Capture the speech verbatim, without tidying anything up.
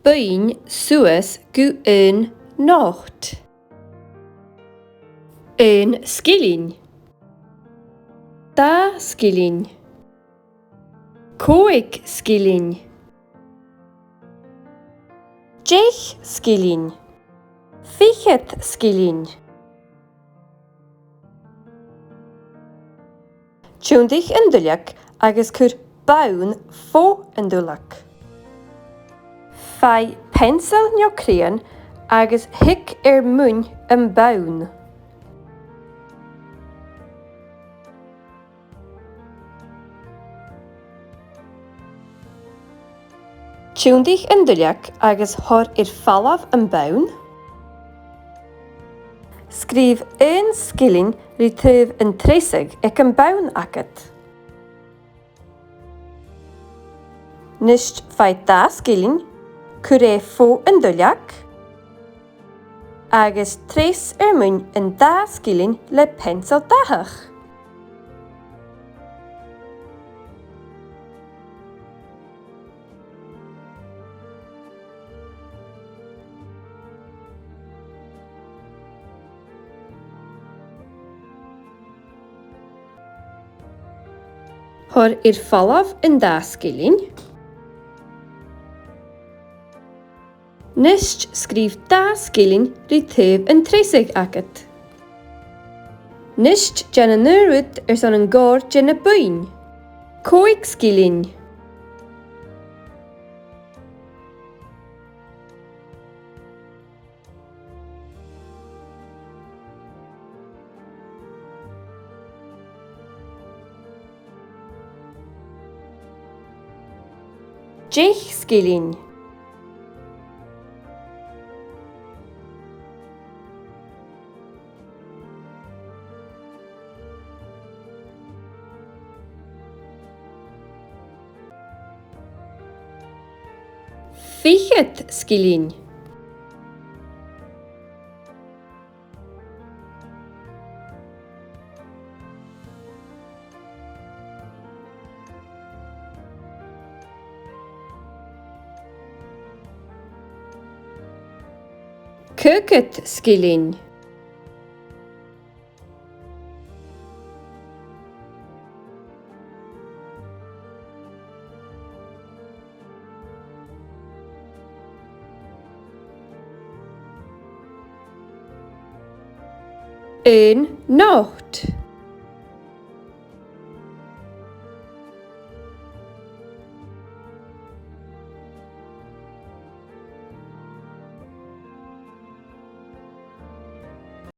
Buinn suas gu aon not. Aon sgillinn. Dà sgillinn. Còig sgillinn. Deich sgillinn. Fichead sgillinn. Tionndaidh an duilleag agus cuir bonn fon duilleag. Faigh peansail no crayon agus thig air muin am bonn. Tionndaidh an duilleag agus thoir air falbh am bonn. Sgrìobh aon sgillinn ri taobh an treasaidh aig am bonn agad. Nist faigh dà sgillinn, cuir e fon duilleag, agus treas air muin an dà sgillinn le peansail dathach. Thoir air falbh an dà sgillinn. Nist sgrìobh dà sgillinn ri taobh an treasaidh agad. Nist dèan an aon rud airson an còrr de na buinn. Còig sgillinn. Deich sgillinn. Fichead sgillinn. Caogad sgillinn. Aon not.